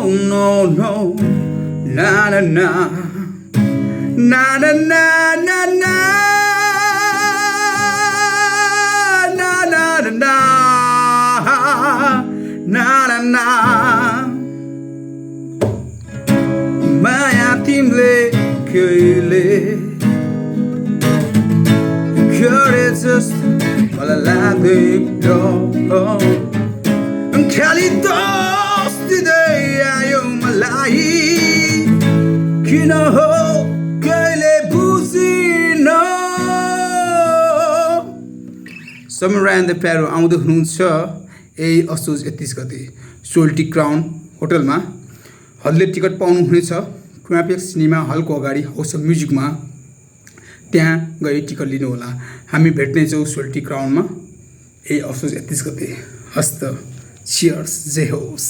no, no. Na na na. Na na na na na. Na na na na. Na na na. Maya timle köyle. Kör just valalardık do. Kalidos today ayom malai. Kino köyle buzino. समरान्द प्यारो आउँदै हुनुहुन्छ यही असोज 31 गते सोल्टी crown होटलमा हलले ticket पाउनुहुनेछ क्रापेक्स cinema हलको अगाडि हाउस अफ म्युजिकमा त्यहाँ गई टिकट लिनुहोला हामी भेट्नेछौँ सोल्टी क्राउनमा यही असोज 31 गते हस्त चियर्स जे होस्